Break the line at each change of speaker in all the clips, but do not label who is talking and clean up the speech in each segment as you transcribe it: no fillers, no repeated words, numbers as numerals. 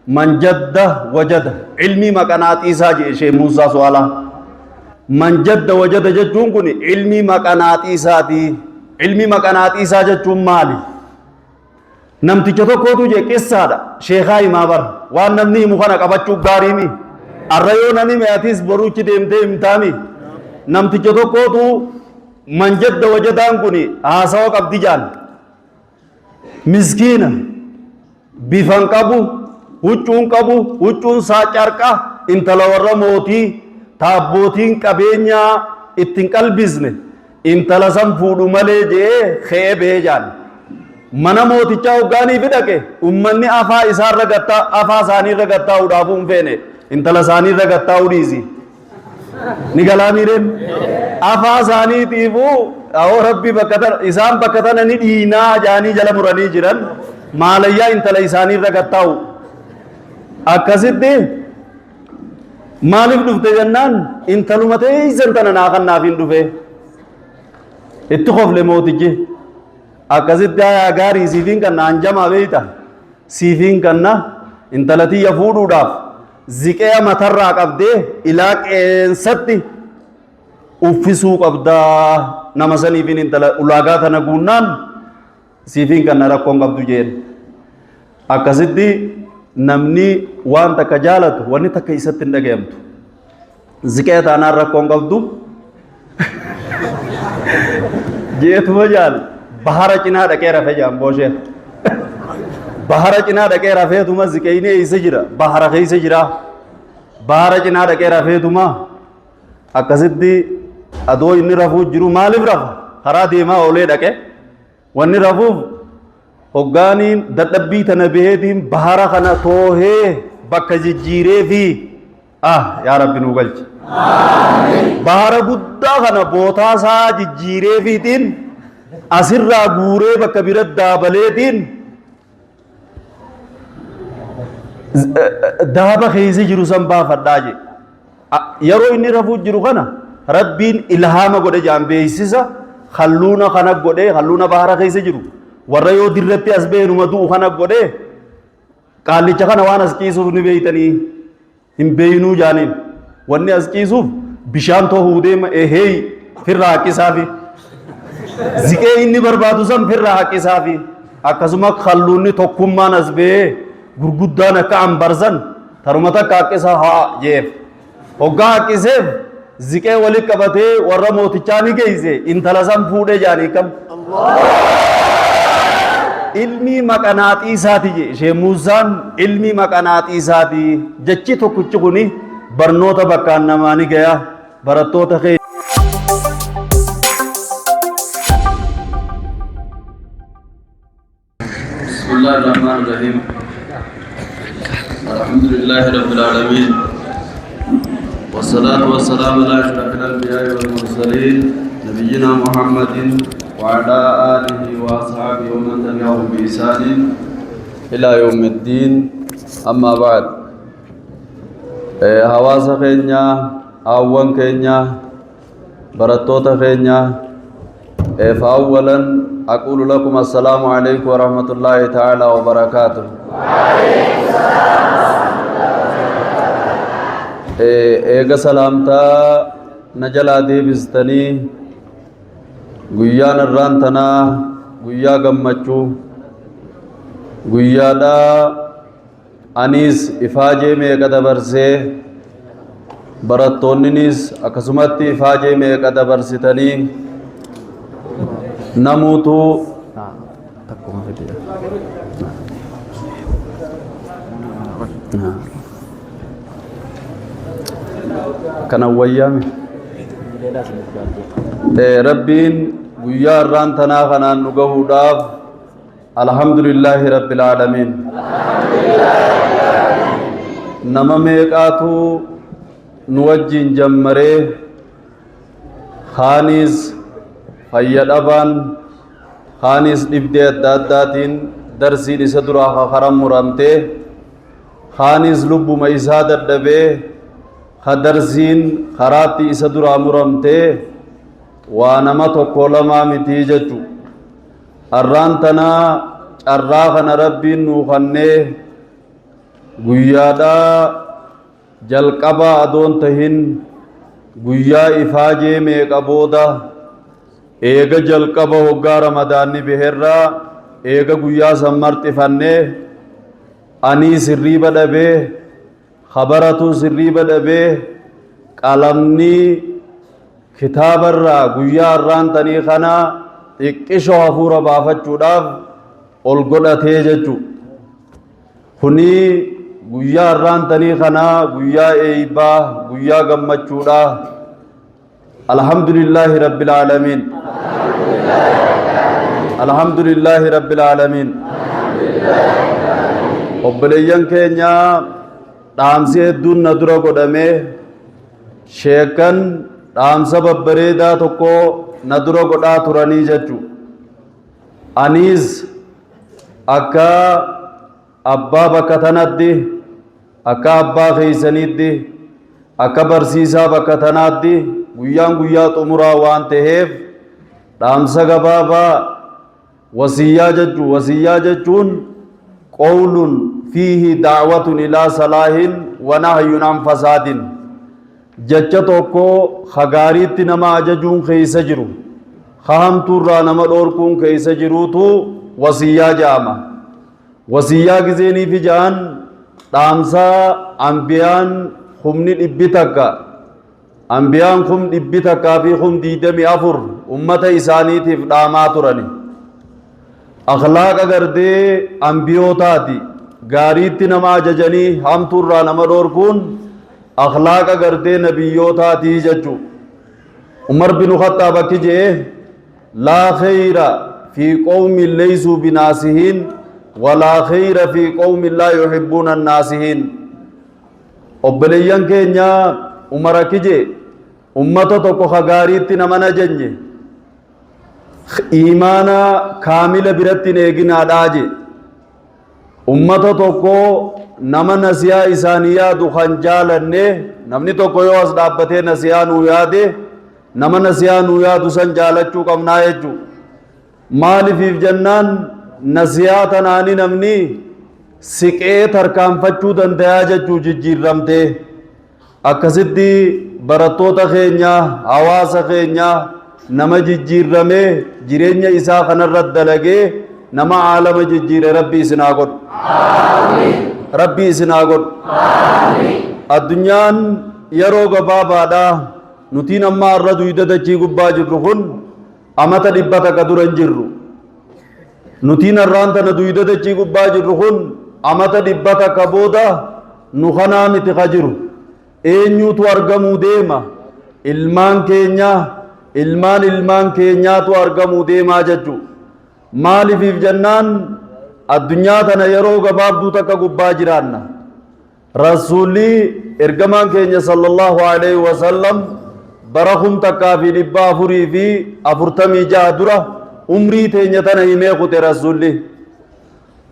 Man jadda wajada ilmii maqanaaxiisaa jedhe Sheekh Muusaa Su'aalaa. Man jadda wajada jechuun kun ilmii maqanaaxiisaati. Ilmii maqanaaxiisaa jechuun maali? Namticha tokkootu jee qissaadha. Sheekaa himaa bara. Waan namni himu kana qabachuu gaariimi. Arra yoo nan hime atis boruuchi deemtee himtaami. Namticha tokkootu man jadda wajadaan kun haasawa qabdi jaan. Miskiina bifa hin qabu, huccuu hin qabu, huccuun isaa carqa, intala warra mootii ta abbootiin qabeenyaa itti hin qalbisne intala san fuudhu malee je'ee ka'ee bahee jaan. Mana mootichaa hoggaanii fi dhaqe ummanni afaa isaarra gattaa afaa isaaniirra gattaa'uudhaafuu hin feene intala isaaniirra gattaa'uu dhiisi. Ni galaa miireen? Afaa isaaniitiifuu awoo rabbi bakka tana isaan bakka tana ni dhiinaa jaanii jala muranii jiran maalayyaa intala isaanii irra gattaa'u. Akkasitti maaliif dhufte jennaan intaluma teeysan tana naa kannaaf hin dhufe. Itti kofle mootichi. Akkasitti hayaa gaarii siifiin kanna hanjamaa beeyta. Siifiin kanna intala tiyya fuudhuudhaaf Ziqeya matarraa qabdee ilaa qeensatti uffisuu qabdaa nama saniifin intala ulaagaa tana guunnaan siifiin kanna rakkoon qabdu jeen. Akkasitti namni waan takka jaalatu wanni takka isatti hin dhagayamtu. Ziqee taanaan rakkoon qabdu. Jeetuma jaal bahara cinaa dhaqee rafe jaan booshee. Bahara cinaa dhaqee rafeetuma ziqeeyni eessa jira? Bahara keessa jira. Bahara cinaa dhaqee rafeetuma akkasitti adoo inni rafuu jiru maaliif rafa? Karaa deemaa oolee dhaqe. Wanni rafuuf hoggaaniin dadhabbii tana baheetiin bahara kana toohee bakka jijjiiree fi ah yaa rabbi nuu galchi. Bahara guddaa kana bootaa isaa jijjiiree fiitiin asirraa guuree bakka bira daabaleetiin daaba keessa jiru san baafadhaa jedhe. Yeroo inni rafuu jiru kana Rabbiin ilhaama godhe jaan beeksisa halluuna kana godhee halluuna bahara keessa jiru warra yoo dirratti as beenuma du'u kana godhee qaallicha kana waan as ciisuuf ni beeytanii hin beeynuu jaaniin wanni as ciisuuf bishaan tohuu deema eheey firraa haqqisaafi ziqee inni barbaadu san firraa haqqisaafi akkasuma halluunni tokkummaan as ba'ee gurguddaan akka ambarsan taruma takka haqqisa haa jeef hoggaa haqqiseef ziqee wali qabatee warra mootichaa ni geeyse intala san fuudhee jaanii kam ilmii maqanaaxii isaati je ishee Muusaan ilmii maqanaaxii isaati jechi tokkichi kuni barnoota bakkaan namaa ni gaya barattoota kee
بسم الله الرحمن الرحيم الحمد لله رب العالمين والصلاة والسلام على أشرف الأنبياء والمرسلين نبينا محمد وعلى آله وأصحابه ومن تبعهم بإحسان إلى يوم الدين أما بعد hawaasa keenya haawwan keenya barattoota keenya فأولا أقول لكم السلام عليكم ورحمة الله تعالى وبركاته eega salaamtaa na jalaa deebistanii guyyaan irraan tanaa guyyaa gammachuu guyyaadhaa Aniis ifaajee meeqa dabarsee barattoonninis akkasumatti ifaajee meeqa dabarsitanii namuutu kana wayyaame rabbiin guyyaa irraan tanaa kanaan nu gahuudhaaf Alhamdulillaahi Rabbil Aalamiin. Nama meeqaatu nu wajjin jammaree kaaniis fayya dhabaan kaaniis dhibdee adda addaatiin darsiin isa duraa kakaran muramtee kaaniis lubbuma isaa dadhabee ka darsiin karaatti isa duraa muramtee waa nama tokko lamaa mitii jechu. Arraan tana carraa kana Rabbiin nuu kannee Guyyaadhaa jalqabaa adoon tahin guyyaa ifaajee meeqa booda eega jalqaba hoggaa Ramadaanni baherraa eega guyyaa san marxifannee anii sirriiba dhabee khabaratuu sirriiba dhabee qalamni kitaabarraa guyyaa har'aan tanii kana xiqqishoo hafuura baafachuudhaaf ol godhatee jechu. Kuni guyyaa har'aan tanii kana guyyaa eeybaa, guyyaa gammachuudha. Alhamdulillaahi Rabbil Aalamiin. Alhamdulillaahi Rabbil Aalamiin. Obboleeyyan keenya dhaamsi hedduun na dura godhamee sheekan dhaamsa babbareedaa tokko na dura godhaa turanii jechu. Aniis akka abbaa bakka tanatti, akka abbaa keeysaniitti, akka barsiisaa bakka tanaatti guyyaan guyyaa xumuraa waan ta'eef dhaamsa gabaabaa wasiyyaa jechuu. Wasiyyaa jechuun qawlun fiihi da'watun ilaa salaahin wa nahyun an fasaadin, jecha tokko ka gaariitti nama ajajuun keeysa jiru, ka hamtuurraa nama dhoorkuun keeysa jiruutu wasiyyaa jedhama. Wasiyyaa gizeeniifi ja'an dhaamsa ambiyaan kumni dhibbi takka, ambiyaan 124,024 ummata isaaniitiif dhaamaa turani. Akhlaaqa gardee ambiyootaati. Gaariitti nama ajajanii hamtuurraa nama dhoorkuun akhlaaqa gartee nabiyyootaatii jechuu. Umar bin Khattaab akki je'e: laa kheyra fi qawmin leysuu binaasihiin walaa kheyra fi qawmin laa yuhibbuuna annaasihiin. Obboleeyyan keenya, Umar akki je'e: ummata tokko ka gaariitti nama ajajne iimaana kaamila biratti hin eeginaadhaa jee. Ummata tokko nama nasiyaa isaanii yaadu kan jaalanne, namni tokko yoo as dhaabbatee nasiyaa nuu yaade, nama nasiyaa nuu yaadu san jaalachuu qabnaa jechuu. Maalifiif jennaan nasiyaa tanaani namni siqee tarkaanfachuu dandayaa jechuu jijjiirramtee. Akkasitti barattoota keenya, hawaasa keenya nama jijjiirramee jireenya isaa kanarra dalagee nama aalama jijjiire Rabbi isin haa godhu. Rabbi isin haa godhu. Addunyaan yeroo gabaabaadha. Nutiin amma har'a duyda dachii gubbaa jirru kun amata 100 dura hin jirru. Nutiin har'aan tana duyda dachii gubbaa jirru kun amata 100 booda nu kanaa miti ka jiru. Eenyuutu argamuu deema? Ilmaan keenya, ilmaan ilmaan keenyaatu argamuu deemaa jechuu. Maalifiif jennaan addunyaa tana yeroo gabaabduu takka gubbaa jiraanna. Rasuulli ergamaan keenya sallallahu alaihi wasallam bara 1446 dura umrii teenya tana himee kute Rasuulli.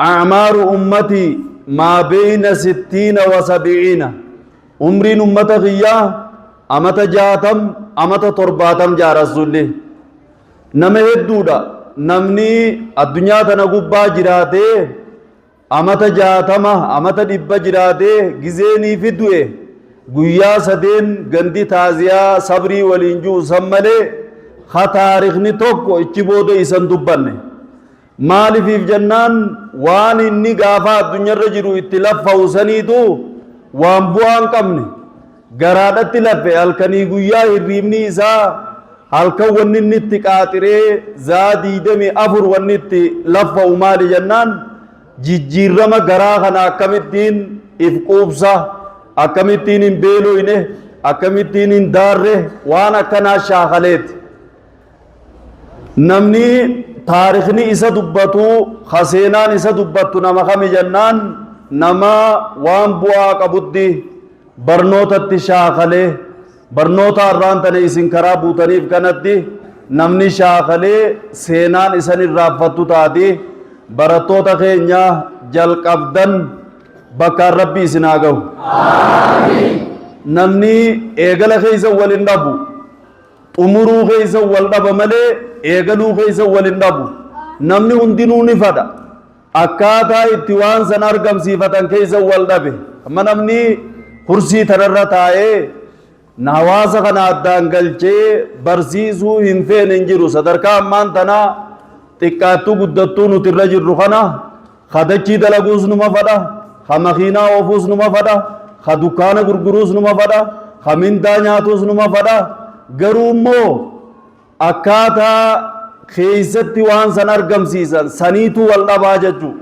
A'maaru ummatii maa beeyna sittiina wa sabi'iina. Umriin ummata kiyyaa amata 60 amata 70 jaa Rasuulli. Nama hedduudha namni addunyaa tana gubbaa jiraatee amata 60 amata 100 jiraatee gizeeniifi du'e guyyaa sadeen gandi taaziyaa sabrii waliin ji'u san malee ha taarikni tokko ichi booda isan dubbanne. Maalifiif jennaan waan inni gaafa addunyaarra jiru itti laffa'u saniitu waan bu'aa hin qabne garaadhatti laffe. Halkanii guyyaa hirriibni isaa halkan wanni inni itti qaaxiree zaa 24 wanni itti laffa'u maali jennaan jijjiirrama garaa kana akkamittiin if quubsa, akkamittiin hin beeloyne, akkamittiin hin daarre, waan akkanaa shaakaleeti. Namni taarikni isa dubbatu, ka seenaan isa dubbattu nama kami jennaan nama waan bu'aa qabutti barnootatti shaakalee, barnoota har'aan tana isin karaa buutaniif kanatti namni shaakalee seenaan isan irraanfattu taati. Barattoota keenya jalqabdan bakkaan Rabbi isin haa gahu. Namni eegala keessa wal hin dhabu. Xumuruu keessa wal dhaba malee eegaluu keessa wal hin dhabu. Namni hundinuu ni fadha.
Akkaataa itti waan san argamsiifatan keessa wal dhabe. Amma namni kursii tanarra taa'ee na hawaasa kana addaan galchee barsiisuu hin feene hin jiru. Sadarkaa ammaan tanaa xiqqaattuu guddattuu nuti irra jirru kana ka dachii dalaguus numa fadha, ka makiinaa oofuus numa fadha, ka dukkaana gurguruus numa fadha, ka mindaa nyaatuus numa fadha. Garuu immoo Akkaataa keessatti waan san argamsiisan saniitu wal dhabaa jechuu.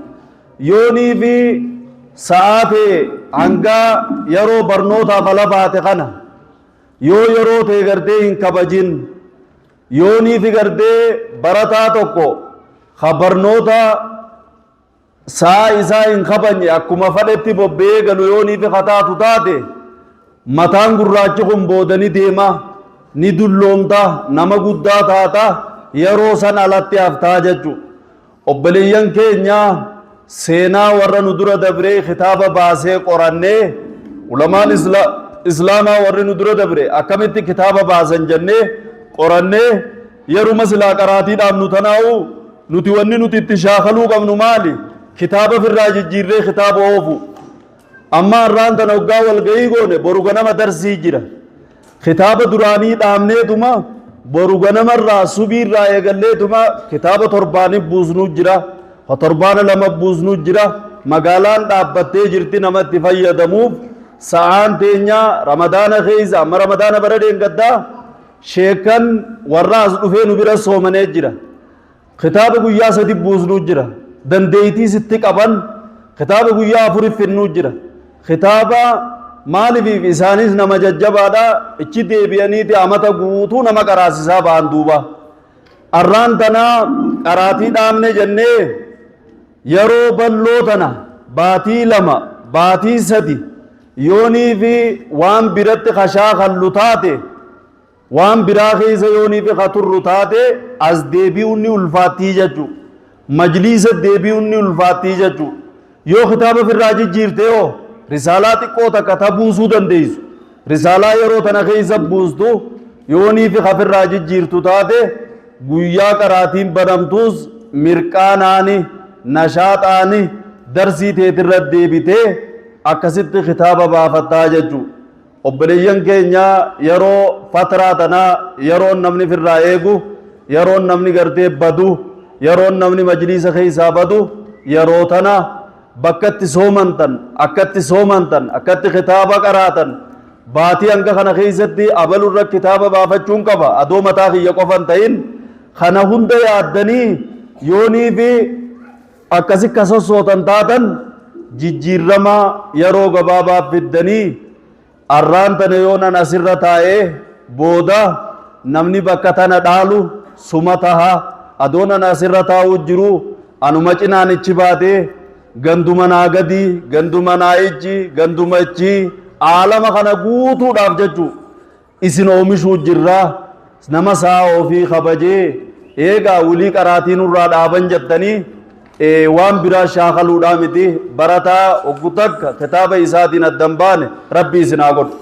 Yoonii fi sa'aa tee hangaa yeroo barnootaaf ala baate kana yoo yeroo tee gartee hin kabajin yoonii fi gartee barataa tokko ka barnoota Sa'a isaa hin kabajne akkuma fadhetti bobba'ee galu yoonii fi kataatu taate mataan gurraachi kun booda ni deema, ni dulloomta, nama guddaa taata, yeroo san alatti haftaa jechu. Obboleeyyan keenya seenaa warra nu dura dabree kitaaba baasee qorannee ulamaan islaamaa warri nu dura dabre akkamitti kitaaba baasan jennee qorannee yeruma silaa qaraatii dhaabnu tanaa'u Nuti wanni nuti itti shaakaluu qabnu maali? Kitaaba firraa jijjiirree kitaaba oofu. Amma har'aan tana hoggaa walgahii goone boru ganama darsii jira. Kitaaba duraanii dhaabneetuma boru ganamarraa subiirraa eegalleetuma kitaaba torbaanii buusnuu jira. Ka torbaana lama buusnuu jira. Magaalaan dhaabbattee jirti nama itti fayyadamuuf. Sa'aan teenya ramadaana keessa amma ramadaana bara deengaddaa sheekan warra as dhufee nu bira soomanee jira. Kitaaba guyyaa sadi buusnuu jira. Dandeeytii sitti qaban kitaaba guyyaa afuri finnuu jira. Kitaaba maaliif isaanis nama jajjabaadha ichi deebi'aniiti amata guutuu nama qaraasisaa ba'an duuba. Arraan tanaa qaraatii dhaabne jennee yeroo balloo tana baatii 2 baatii 3 yoonii fi waan biratti kashaakallu taate Waan biraa keessa yoonii fi ka turru taate as deebi'uun ni ulfaattii jechu. Majliisa deebi'uun ni ulfaattii jechu. Yoo kitaaba firraa jijjiirte hoo risaalaa xiqqoo takka ta buusuu dandeessu. Risaalaa yeroo tana keessa buustu yoonii fi ka firraa jijjiirtu taate guyyaa qaraatiin banamtuus mirqaanaani nashaaxaani darsii teetirra deebitee akkasitti kitaaba baafattaa jechu. Obboleeyyan keenya yeroo fatraa tana yeroon namni firraa eegu, yeroon namni gartee badu, yeroon namni majliisa keessaa badu, yeroo tana bakka itti soomantan, akka itti soomantan, akka itti kitaaba qaraatan, baatii hanga kana keessatti abalurra kitaaba baafachuun qaba, adoo mataa kiyya qofa hin ta'in, kana hunda yaaddanii yoonii fi akkasi ka sossootan taatan jijjiirrama yeroo gabaabaa fiddanii arraan tana yoon an asirra taa'ee booda namni bakka tana dhaalu suma taha adoon an asirra taa'uu jiru anuma cinaan ichi baatee ganduma naa gadi ganduma naa ichi ganduma ichi aalama kana guutuudhaaf jechuu isin oomishuu jirra nama sa'a ofii kabajee eegaa wilii qaraatii nurraa dhaaban jettanii waan biraa shaakaluudhaa miti barataa oggu takka kitaaba isaatiin addan baane rabbi isin haa godhu.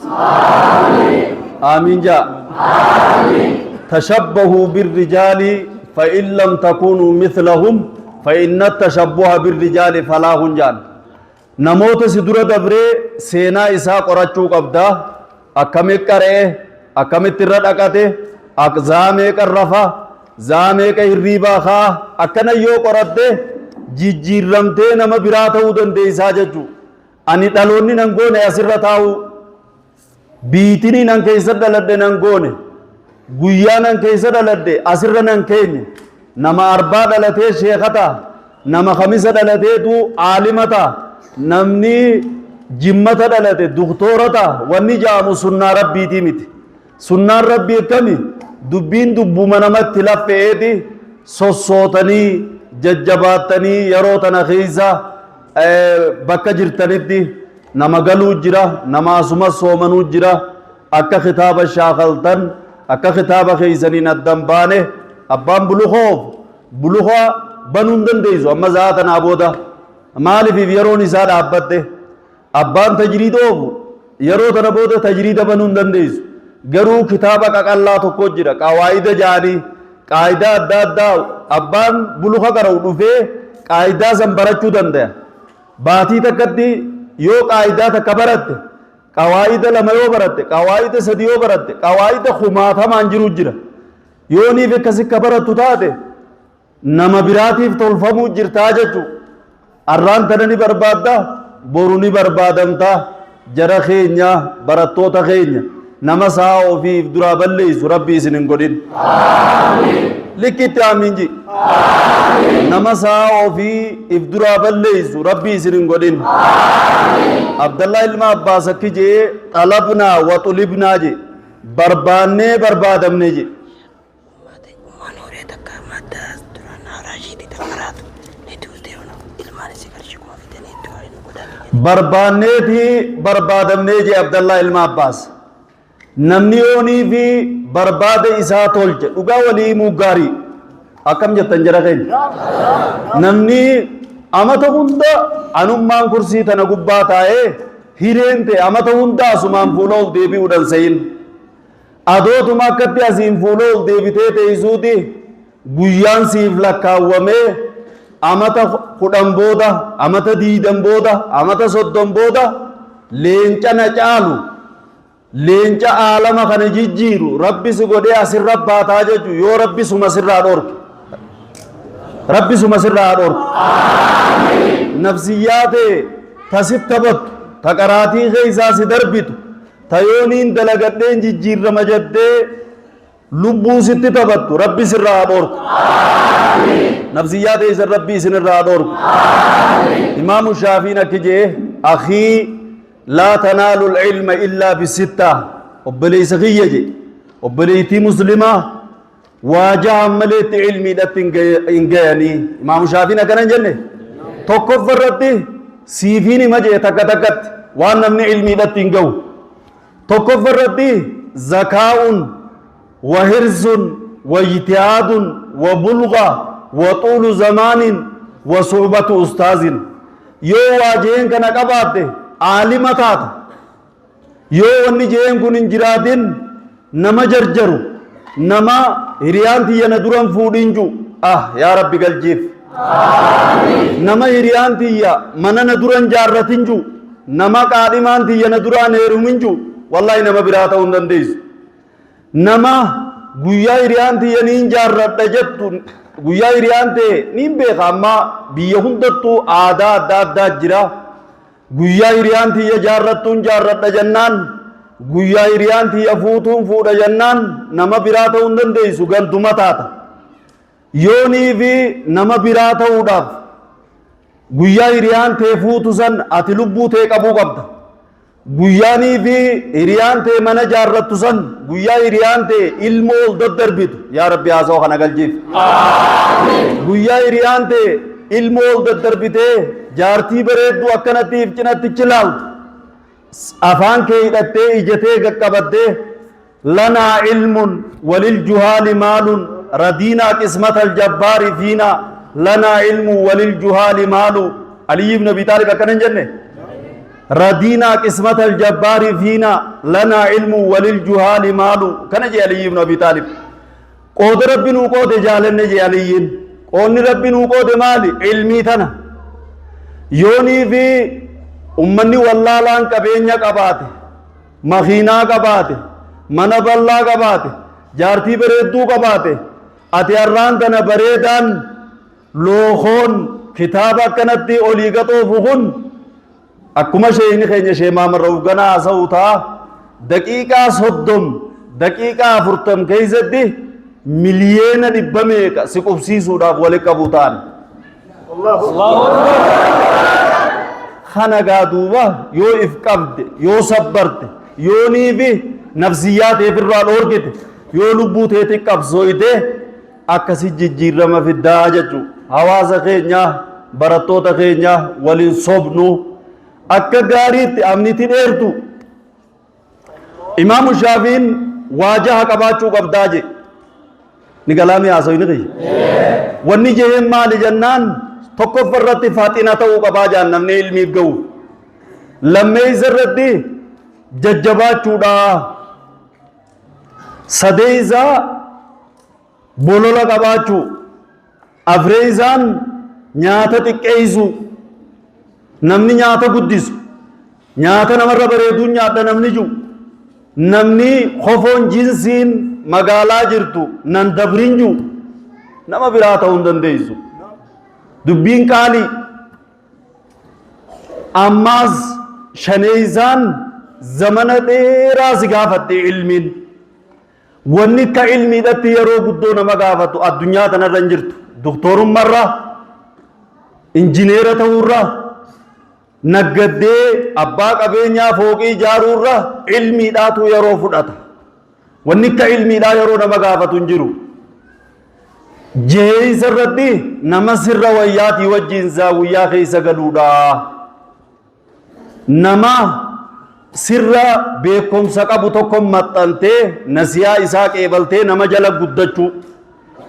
Aamiin jaa. Tashabbahuu birrijaali fa'in lam takuunuu mithlahum fa'inna tashabbuha birrijaali falaahun jaan. Namoota si dura dabree seenaa isaa qorachuu qabda. Akkamitti qara'e, akkamitti irra dhaqate, zaa meeqa rafa, zaa meeqa hirriibaa ka'a. Akkana yoo qoratte jijjiirramtee nama biraa ta'uu dandeessaa jechuudha. Ani dhaloonni nan goone asirra taa'uu. Biitinii nan keessa dhaladhe nan goone. Guyyaa nan keessa dhaladhe asirra nan keenye. Nama arbaa dhalatee sheeka ta'a. Nama kamisa dhalateetu aalima ta'a. Namni jimmata dhalate doktoora ta'a. Wanni ja'amu sunnaa rabbiitii miti. Sunnaan rabbii akkami? Dubbiin dubbuma namatti laffe'eeti sossootanii jajjabaattanii yeroo tana keessa bakka jirtanitti Nama galuu jira, nama asuma soomanuu jira. Akka kitaaba shaakaltan, akka kitaaba keessaniin adda hin baane, abbaan buluka oofu, buluka banuu hin dandeessu amma za'a tanaa booda. Maaliif yeroon isaa dhaabbatte? Abbaan tajriida oofu yeroo tana booda tajriida banuu hin dandeessu. Garuu kitaaba qaqallaa tokko jira, qawaayida ja'anii, qaayidaa adda addaa abbaan buluka qara'u dhufee qaayidaa san barachuu dandaya. Baatii takkatti yoo qaayidaa takka baratte, qawaayida lama yoo baratte, qawaayida sadi yoo baratte, qawaayida kumaatamaan jiru jira. Yooniif akkasi ka barattu taate nama biraatiif tolfamuu jirtaa jechu. Arraan tana ni barbaadda, boru ni barbaadamta. Jara keenya, barattoota keenya, nama sa'a ofiif duraa balleessu Rabbi isin hin godhin. Likkitti aamiin ji. Nama sa'a ofii if duraa balleessu Rabbi isin hin godhin. Abdallaa ilma Abbaas akki jee xalabnaa wa xulibnaa jee barbaannee barbaadamne jee.
Ummaan horii takka madda duraan haaraa ishiitti takkaraatu ni duute ilmaan isii qarshii kuma fidanii itti waliin godhan.
Barbaanneeti barbaadamnee jee Abdallaa ilma Abbaas. Namni yoonii fi barbaada isaa tolche dhugaa walii himuu gaarii. Akkam jettan jara keenya? Namni amata hunda anummaan kursii tana gubbaa taa'ee hireen ta'e amata hunda asumaan fuula ol deebi'uudhaan se'in. Adootuma akkatti asiin fuula ol deebitee teessuuti guyyaan siif lakkaawwamee amata 10 booda, amata 20 booda, amata 30 booda leenca na caalu, leenca aalama kana jijjiiru Rabbi si godhee asirra baataa jechuun yoo Rabbi suma sirraa dhorke. Rabbi suma sirraa haa dhorku. Nafsiyyaa tee ta si taphattu, ta qaraatii keessaa si darbitu, ta yooniin dalagadheen jijjiirrama jettee lubbuu sitti taphattu Rabbi sirraa haa dhorku. Nafsiyyaa teessan Rabbi isinirraa haa dhorku. Imaamu Shaafiin akki jee akhii laa tanaalu ilma illaa bisittaa obboleessa kiyya jee obboleettii muslimaa waa jahan maleetti ilmiidhatti hin gayanii. Imaamu Shaafiin akkana hin jenne tokkoffa irratti siifiin hima jee takka takkatti waan namni ilmiidhatti hin gahu. Tokkoffa irratti zakaa'un wa hirsun wa ijtihaadun wa bulga wa xuulu zamaanin wa suhbatu ustaazin. Yoo waa jeen kana qabaatte aalima taata. Yoo wanni jeen kun hin jiraatin nama jarjaru nama hiriyaan tiyya na duran fuudhin ju ah yaa rabbi galchiif. Nama hiriyaan tiyya mana na duran jaarratin ju nama qaadhimaan tiyya na duraan heerumin ju wallaahi nama biraa ta'uu hin dandeessu. Nama guyyaa hiriyaan tiyya niin jaarradha jettu guyyaa hiriyaan ta'e niin beeka amma biyya hundattuu aadaa adda addaa jira. Guyyaa hiriyaan tiyya jaarrattuun jaarradha jennaan guyyaa hiriyaan tiyya fuutuun fuudha jennaan nama biraa ta'uu hin dandeessu ganduma taata. Yoonii fi nama biraa ta'uudhaaf guyyaa hiriyaan tee fuutu san ati lubbuu tee qabuu qabda. Guyyaanii fi hiriyaan tee mana jaarrattu san guyyaa hiriyaan tee ilmoo ol daddarbitu yaa Rabbi haasawa kana galchiif. Guyyaa hiriyaan tee ilmoo ol daddarbitee jaartii bareedduu akkanatti if cinatti chilaaltu afaan kee hidhattee ija tee qaqqabattee lanaa ilmun walil juhaali maalun radiinaa qismata aljabbaari fiinaa lanaa ilmun walil juhaali maalu Aliyyi ibn Abi Xaalib akkana hin jenne radiinaa qismata aljabbaari fiinaa lanaa ilmun walil juhaali maalu kana jee Aliyyi ibn Abi Xaalib. Qooda Rabbi nuu qoode jaalanne jee Aliyyiin. Qoonni Rabbi nuu qoode maali? Ilmii tana. Yoonii fi ummanni wallaalaan qabeenya qabaate, makiinaa qabaate, mana bal'aa qabaate, jaartii bareedduu qabaate, ati har'aan tana bareedaan lookoon kitaaba akkanatti olii gaxoofu kun Akkuma sheeyni keenya Sheeh Mahamad Ra'uuf ganaa haasa'u ta'a daqiiqaa 30 daqiiqaa 40 keessatti miliyeena dhibba meeqa si qubsiisuudhaaf wali qabu ta'an. Kana gaa duuba yoo if qabde yoo sabbarte yoo niifi nafsiyyaa teef irraa dhoorgite yoo lubbuu teeti qabsooyte akkasi jijjiirrama fiddaa jechuudha. Hawaasa keenya barattoota keenya waliin sobnu akka gaariitti amniti dheertu. Imaamu Shaafiin waa jaha qabaachuu qabdaa je. Ni galaamii haasawu ni kiyya. Wanni jeheen maali jennaan tokkoffa irratti faaxina ta'uu qabaa jaan namni ilmiif ga'u. Lammeessa irratti jajjabaachuudha. Sadeessaa bolola qabaachuu. Afreessaan nyaata xiqqeessuu. Namni nyaata guddisu, nyaata namarra bareeduun nyaadha namni jiru, namni kofoon jinsiin magaalaa jirtu nan dabrin jiru nama biraa ta'uu hin dandeessu. Dubbiin qaalii. Ammaas shaneeysaan zamana dheeraa si gaafatte ilmiin. Wanni akka ilmiidhatti yeroo guddoo nama gaafatu addunyaa tanarra hin jirtu. Doktorummarra, injineera ta'uurra, naggaddee abbaa qabeenyaa fooqii ijaaruurra ilmiidhaatu yeroo fudhata. Wanni akka ilmiidhaa yeroo nama gaafatu hin jiru. Jeeysa irratti nama sirra wayyaatii wajjin zaawiyyaa keessa galuudha. Nama sirra beekumsa qabu tokko maxxantee nasiyaa isaa qeebaltee nama jala guddachuu.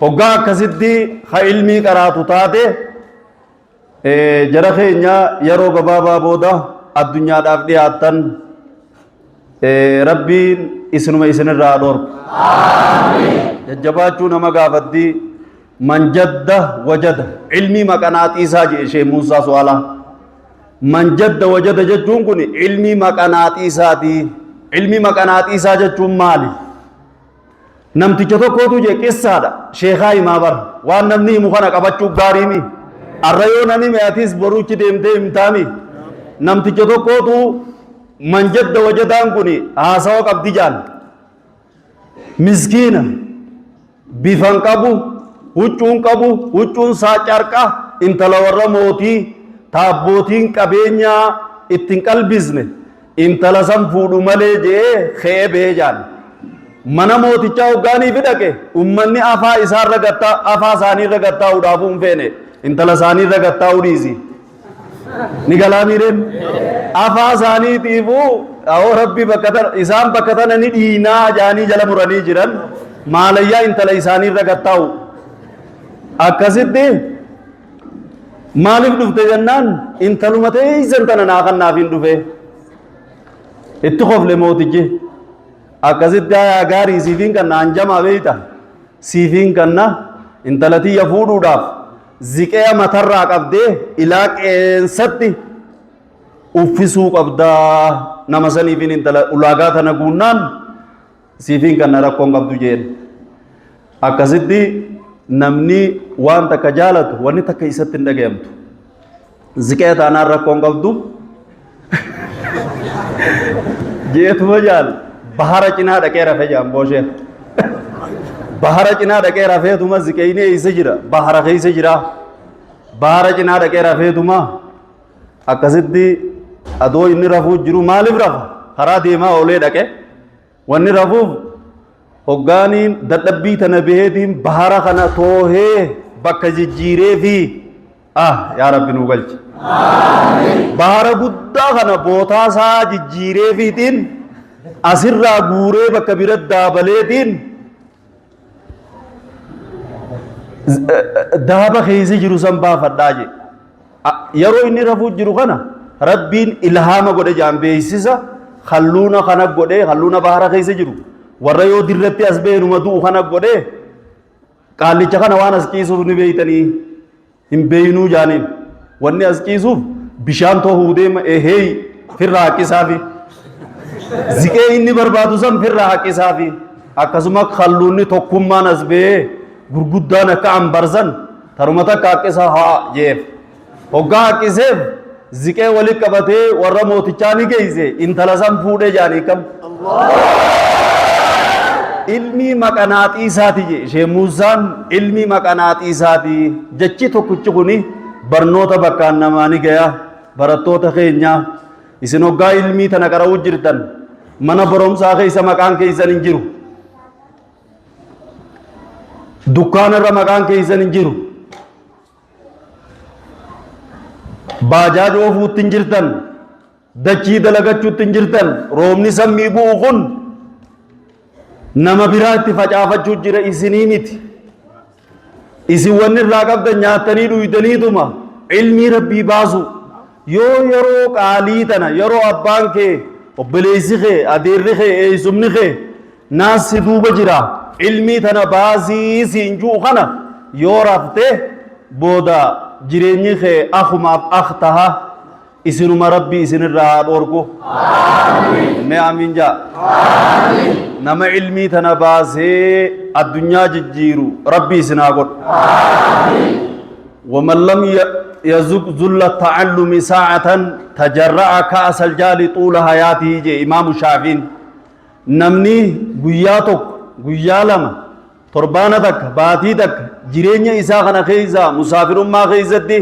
Hoggaa akkasitti ha ilmii qaraatu taate jara keenya yeroo gabaabaa booda addunyaadhaaf dhiyaattan Rabbiin isinuma isinirraa dhorku. Jajjabaachuu nama gaafatti man jadda wajada ilmii maqanaaxiisaa jedhe Sheekh Muusaa Su'aalaa. Man jadda wajada jechuun kun ilmii maqanaaxiisaati. Ilmii maqanaaxiisaa jechuun maali? Namticha tokkootu jee qissaadha. Sheekaa himaa bara. Waan namni himu kana qabachuu gaariimi. Arra yoo nan hime atis boruuchi deemtee himtaami. Namticha tokkootu man jadda wajadaan kun haasawa qabdi jaan. Miskiina bifan qabu, huccuun qabu, huccuun isaa carqa intala warra mootii taabbootiin qabeenyaa ittiin qalbisne Intala san fuudhu malee je'ee khe'ee behe jaan. Mana mootichaa hoggaaniifi dhaqe ummanni afaa isaarra gattaa afaa isaaniirra gattaa'uudhaafuu hin feene intala isaaniirra gattaa'uu dhiisi. Ni galaa miireen? Afaa isaaniitiifuu awoo rabbi bakka tana isaan bakka tana ni dhiinaa jaanii jala muranii jiran maalayyaa intala isaaniirra gattaa'u. Akkasitti Maaliif dhufte jennaan intaluma teeysan tana naa kannaafiin dhufe. Itti kofle mootichi. Akkasitti hayaa gaarii siifiin kanna hanjamaa beeyta. Siifiin kanna intala tiyya fuudhuudhaaf ziqeya matarraa qabdee ilaa qeensatti uffisuu qabdaa nama saniifiin intala ulaagaa tana guunnaan Siifiin kanna rakkoon qabdu jeen. Akkasitti namni waan takka jaalatu wanni takka isatti hin dhagayamtu. Ziqee taanaan rakkoon qabdu. Jeetuma jaal bahara cinaa dhaqee rafe jaan booshee. Bahara cinaa dhaqee rafeetuma ziqeeyni eessa jira? Bahara keessa jira. Bahara cinaa dhaqee rafeetuma akkasitti adoo inni rafuu jiru maaliif rafa? Karaa deemaa oolee dhaqe. Wanni rafuuf hoggaaniin dadhabbii tana beheetiin bahara kana toohee bakka jijjiiree fi ah yaa rabbi nuu galchi. Bahara guddaa kana bootaa isaa jijjiiree fiitiin asirraa guuree bakka bira daabaleetiin daaba keessa jiru san baafadhaa jedhe. Yeroo inni rafuu jiru kana Rabbiin ilhaama godhe jaan beeksisa halluuna kana godhee halluuna bahara keessa jiru warra yoo dirratti as beenuma du'u kana godhee qaallicha kana waan as ciisuuf ni beeytanii hin beeynuu jaaniin wanni as ciisuuf bishaan tohuu deema eheey firraa haqqisaafi ziqee inni barbaadu san firraa haqqisaafi akkasuma halluunni tokkummaan as ba'ee gurguddaan akka ambarsan taruma takka haqqisa haa jeef hoggaa haqqiseef ziqee wali qabatee warra mootichaa ni geeyse intala san fuudhee jaanii kam ilmii maqanaaxiisaati jee ishee Muusaan ilmii maqanaaxiisaati jechi tokkichi kuni barnoota bakkaan namaa ni gaya barattoota keenya isin hoggaa ilmii tana qara'uu jirtan mana barumsaa keessa maqaan keessan hin jiru Dukkaana irra maqaan keessan hin jiru. Baajaaj oofuutti hin jirtan. Dachii dalagachuutti hin jirtan. Roobni sammii bu'u kun nama biraa itti facaafachuu jira isinii miti. Isin wanni irraa qabdan nyaattanii dhuydaniituma ilmii rabbii baasu. Yoo yeroo qaalii tana yeroo abbaan kee obboleessi kee adeerri kee eessumni kee naas si duuba jira ilmii tana baasii siin ju'u kana yoo rafte booda jireenyi kee akumaaf ak taha. Isinuma Rabbi isinirraa haa dhoorku. Mee amiin jaa. Nama ilmii tana baasee addunyaa jijjiiru Rabbi isin haa godhu. ومن لم يذق ذل التعلم ساعة تجرع كأس الجال طول حياته جي إمام الشافعي. Namni guyyaa tokko, guyyaa lama, torbaana takka, baatii takka jireenya isaa kana keessa musaafirummaa keessatti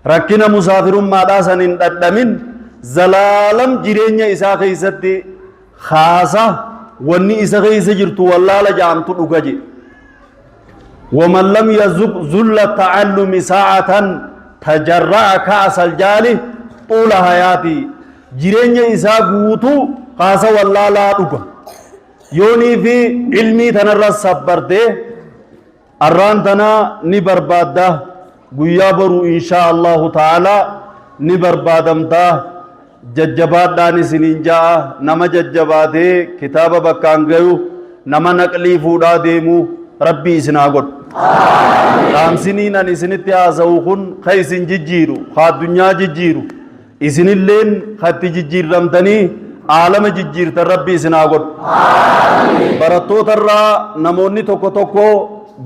rakkina musaafirummaadhaa san hin dhadhamin, zalaalam jireenya isaa keessatti haasa wanni isa keessa jirtu wallaala ja'amtu dhuga je. ومن لم يذق ذل التعلم ساعة تجرع كأس الجال طول حياته. Jireenya isaa guutuu kaasa wallaalaa dhuga. Yoonii fi ilmii tanarra sabbartee arraan tana ni barbaadda, guyyaa boruu inshaa Allahu ta'ala ni barbaadamtaa. Jajjabaadhaan isiniin ja'a. Nama jajjabaatee kitaaba bakkaan gayu, nama naqlii fuudhaa deemu Rabbii isin haa godhu. Dhaamsiniin ani isinitti haasa'u kun ka isin jijjiiru, ka addunyaa jijjiiru, isinilleen ka itti jijjiirramtanii aalama jijjiirtan Rabbi isin haa godhu. Barattoota irraa namoonni tokko tokko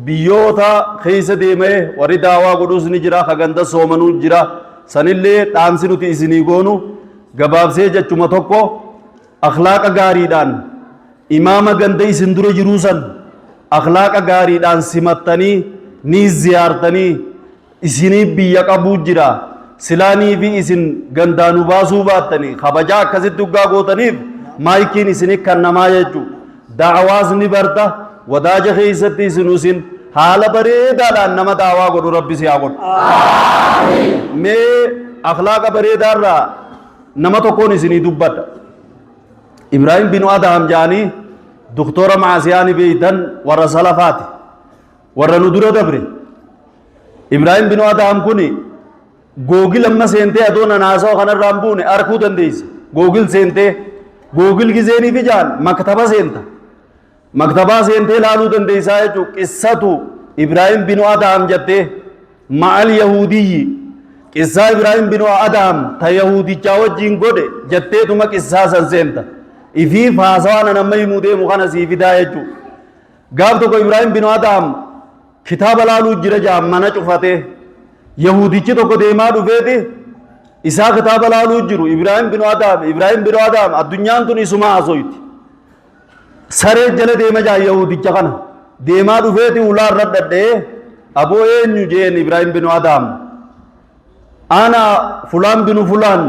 biyyoota keessa deemee warri daawaa godhus ni jira, ka ganda soomanuu jira. Sanillee dhaamsi nuti isinii goonu gabaabsee jechuma tokko: akhlaaqa gaariidhaan imaama ganda isin dura jiruu san akhlaaqa gaariidhaan simattanii ni ziyaartanii. Isinii biyya qabuu jira, silaanii fi isin gandaanu baasuu baattanii kabajaa akkasitti uggaa gootaniif maayikiin isinii kan namaa jechuu. Da'awaas ni barta, wadaaja keessatti isin usin haala bareedaadhaan nama daawaa godhu Rabbi si haa godhu. Mee akhlaaqa bareedaarraa nama tokkoon isinii dubbadha. Ibraahim bin Adham jaanii doktora Maasiyaani beeytan, warra salafaati, warra nu dura dabre. Ibraahim bin Adham kuni Google amma seentee adoo nan haasawa kanarraa hin buune arkuu dandeessa. Google seentee, Google gizeenii fi jaan maktaba seenta, maktabaa seentee laaluu dandeessaa jechuun. Qissatu Ibraahim bin Adham jettee, ma'al Yahuudiyyi, qissaa Ibraahim bin Adham ta Yahuudichaa wajjin godhe jetteetuma qissaa san seenta. Ifiif haasawaa nan amma himuu deemu kana sii fidaa jechuu. Gaaf tokko Ibraahim bin Adham kitaaba laaluu jira jaa mana cufatee. Yahudichi tokko deemaa dhufeeti isaa kitaaba laaluu jiru, Ibraahim bin Adham, Ibraahim bin Adham, addunyaan tun isuma haasoyti. Saree jala deema jaa Yahudicha kana. Deemaa dhufeeti ulaa irra dhadhee, "Aboo, eenyu?" jeen. Ibraahim bin Adham, "Ana fulaan binu fulaan,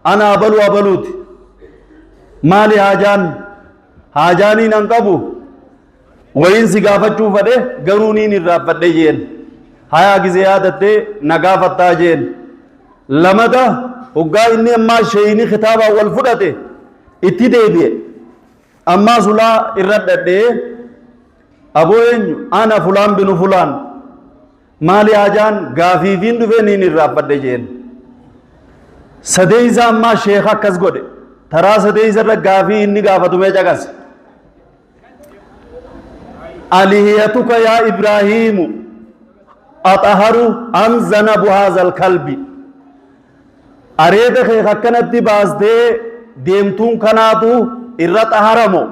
ana abalu abaluuti. Maali haajaan?" "Haajaaniin an qabu wayiin si gaafachuu fedhe, garuu niin irraanfadhe," jeen. "Hayaa, gizee yaadattee na gaafattaa," jeen. Lamata hoggaa inni ammaa sheeyini kitaabaan wal fudhate itti deebi'e. Ammaa sulaa irra dhadhee, "Aboo, eenyu?" "Ana fulaan binu fulaan. Maali haajaan?" "Gaafiifiin dhufee niin irraanfadhe," jeen. Sadeeysa ammaa sheeka akkas godhe. Taraa sadeeysa irra gaafii inni gaafatu mee caqase. "Alihiyatuka yaa Ibraahiimu axaharu am zanabu haazal kalbi?" Areeda kee akkanatti baastee deemtuun kanaatu irra xaharamo,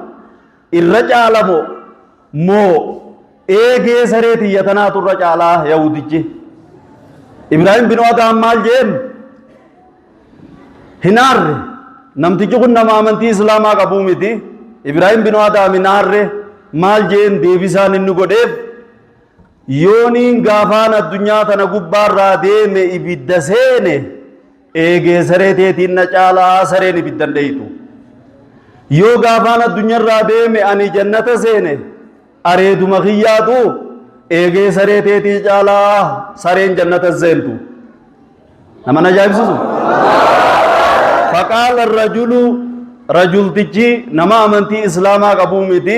irra caalamo moo eegee saree tiyya tanaatu irra caalaa? Yahudichi Ibraahim bin Adham maal jeen? Hin aarre. Namtichi kun nama amantii Islaamaa qabuu miti. Ibraahim bin Adham hin aarre. Maal jeen? Deebisaan inni godheef, "Yooniin gaafaan addunyaa tana gubbaarraa deeme ibidda seene, eegee saree teetiin na caalaa, sareen ibiddan dheeytu. Yoo gaafaan addunyaarraa deeme ani jannata seene, areeduma kiyyaatu eegee saree teetii caalaa, sareen jannata seentu." Nama na ajaa'ibsiisu. فقال الرجل, rajultichi nama amantii Islaamaa qabuu miti,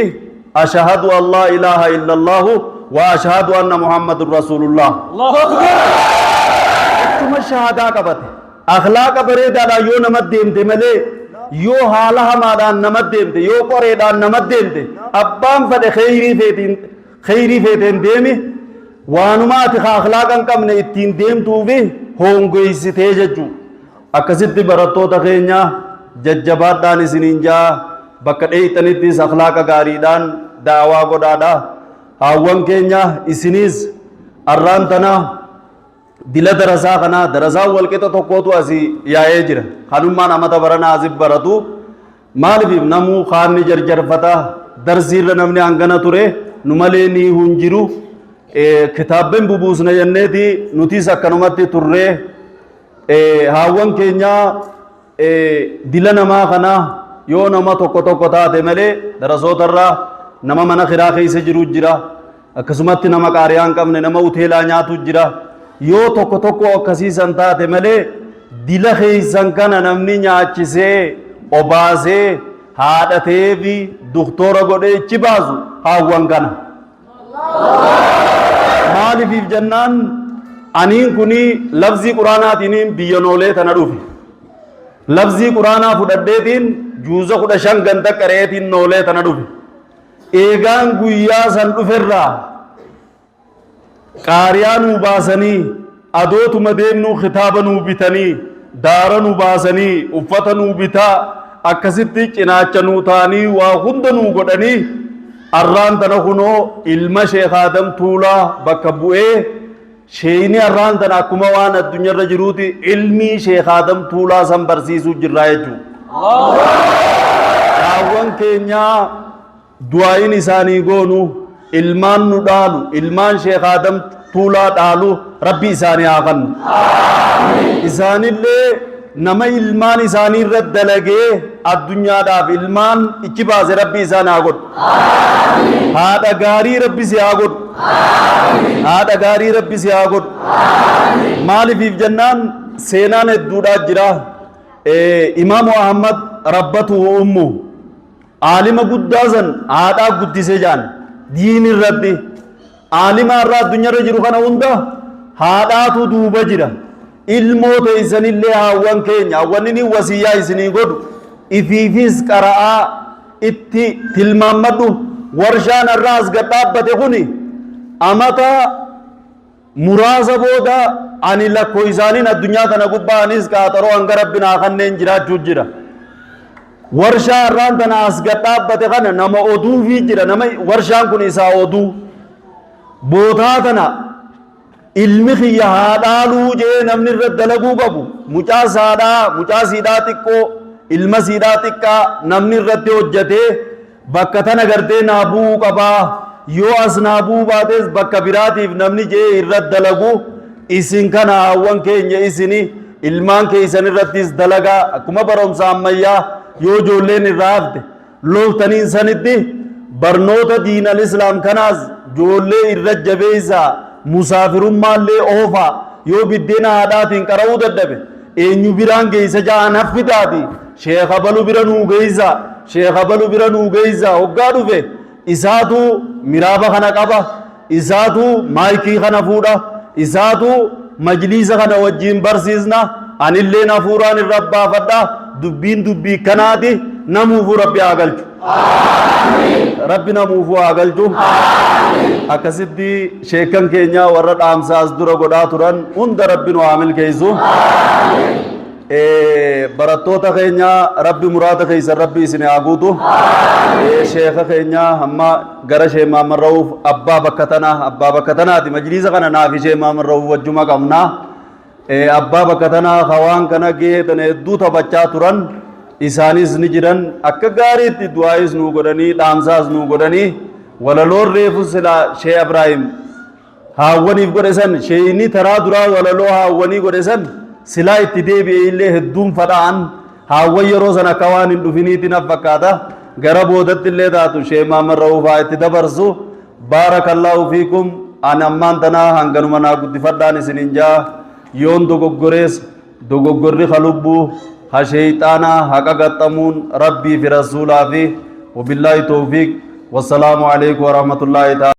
"أشهد أن لا إله إلا الله وأشهد أن محمد رسول الله."
الله أكبر.
Achuma shahaadaa qabate. Akhlaaqa bareedaadhaan yoo nama deemte malee, yoo haala hamaadhaan nama deemte, yoo qoreedhaan nama deemte, abbaan fedhe kheyrii feetiin, kheyrii feeteen deemi. Waanuma ati ka akhlaaqa hin qabne ittiin deemtuufi hoongeessitee jechuu. Akkasitti barattoota keenya jajjabaadhaan isiniin jaa, bakka dheeyxanittis akhlaaqa gaariidhaan da'awaa godhaadha. Haawwan keenya isiniis arraan tana dila darasaa kanaa darasaan walqixa tokkootu asii yaa'ee jira. Kanummaan amata baranaa asi baratu. Maaliif namuu kaan ni jarjarfata, darsiirra namni hangana ture nu malee ni hin jiru. Kitaabben bubuusna jenneeti nutis akkanumatti turree. Haawwan keenya dila namaa kana yoo nama tokko tokko taate malee darasootarraa nama mana kiraa keessa jiru jira. Akkasumatti nama qaariyaa hin qabne, nama hoteelaa nyaatu jira. Yoo tokko tokko akkasiisan taate malee dila keessan kana namni nyaachisee obaasee haadhatee fi doktora godhee ichi baasu haawwan kana. Maaliif jennaan, aniin kuni lafzii quraanaatiin biyya noolee tana dhufe. Lafzii quraanaa fudhadheetiin juuza 15 ganda qareetiin noolee tana dhufe. Eegaan guyyaa san dhuferraa qaariyaa nuu baasanii, adootuma deemnuu kitaaba nuu bitanii, daara nu baasanii, uffata nuu bitaa, akkasitti cinaacha nuu ta'anii, waa hunda nuu godhanii, arraan tana kunoo ilma Sheekh Aadam Tuulaa bakka bu'ee sheeyni arraan tana akkuma waan addunyaarra jiruuti ilmii Sheekh Aadam Tuulaa san barsiisuu jirraa jechuudha. Daawwan keenyaa du'aayin isaanii goonu, ilmaan nu dhaalu, ilmaan Sheekh Aadam Tuulaa dhaalu Rabbi isaanii haa kennu. Isaanillee nama ilmaan isaanii irra dalagee addunyaadhaaf ilmaan ichi baase Rabbi isaan haa godhu. Haadha gaarii Rabbi si haa godhu. Haadha gaarii Rabbi si haa godhu. Maaliif jennaan, seenaan hedduudhaa jira. Imaamu Ahmad rabbatu ummu aalima guddaa san haadhaa guddise jaan. Diin irratti aalima irraa addunyaarra jiru kana hunda haadhaatu duuba jira. Ilmoo teessanillee, haawwan keenya, hawwanni ni wasiyyaa isinii godhu, ifiifis qara'aa itti tilmaammadhu. Warshaan irraa as gad dhaabbate kuni amata muraasa booda ani lakkoo isaaniin addunyaa tana gubbaa anis qaaxaroo hanga Rabbi naa kanneen jiraachuu jira. Warshaa har'aan tana as gad dhaabbate kana nama oduufii jira, nama warshaan kun isaa oduu. Bootaa tana ilmi kiyya haa dhaaluu jee namni irra dalaguu qabu, mucaa saadhaa, mucaa siidhaa xiqqoo, ilma siidhaa xiqqaa namni irratti hojjetee bakka tana gartee naa bu'uu qabaa, yoo as naa bu'uu baates bakka biraatiif namni jee irra dalagu isin kana. Haawwan keenya, isini ilmaan keessan irrattis dalagaa. Akkuma barumsa ammayyaa yoo ijoolleen irraa hafte loltaniin sanitti, barnoota diinal islaam kanaas ijoollee irra jabeessaa. Musaafirummaallee oofaa, yoo biddeena haadhaatiin qara'uu dadhabe eenyu biraan geessa ja'an haffidaati sheekha balu bira nuu geessa, sheekha balu bira nuu geessa. Hoggaa dhufe isaatu miraaba kana qaba, isaatu maayikii kana fuudha, isaatu majliisa kana wajjiin barsiisna, anilleen hafuuraan irra baafadha. Dubbiin dubbii kanaati. Namuufuu Rabbi haa galchu, Rabbi namuufuu haa galchu. Akkasitti sheekan keenya warra dhaamsaas dura godhaa turan hunda Rabbi nu haa milkeessu. Barattoota keenya, Rabbi muraada keessan Rabbi isin haa guutu. Sheeka keenya hamma gara Shee Maamman Ra'uuf, abbaa bakka tanaa, abbaa bakka tanaati. Majliisa kana naafi Shee Maamman Ra'uuf wajjuma qabna. Abbaa bakka tanaa hawaan kana gahee tana hedduu taphachaa turan isaanis ni jiran. Akka gaariitti du'aayis nuu godhanii, dhaamsaas nuu godhanii, walaloon reefu sila Shee Ibraahim haawwaniif godhe san, sheeyni taraa duraa walaloo haawwanii godhe san silaa itti deebi'e illee hedduun fadha'an. Haawwan yeroo san akka waan hin dhufiniitti na fakkaata. Gara boodatti illee taatu Shee Maamman Ra'uufaa itti dabarsu. Baarakallaahu fiikum. Ani ammaan tanaa hanganuma naa guddifadhaan isinin jaa. Yoon dogoggorees dogoggorri ka lubbuu ha sheeyxaanaa, haqa gaxxamuun Rabbii fi rasuulaa fi. Wabillaahi tawfiiq, wassalaamu alaikum warahmatullaahi ta'ala.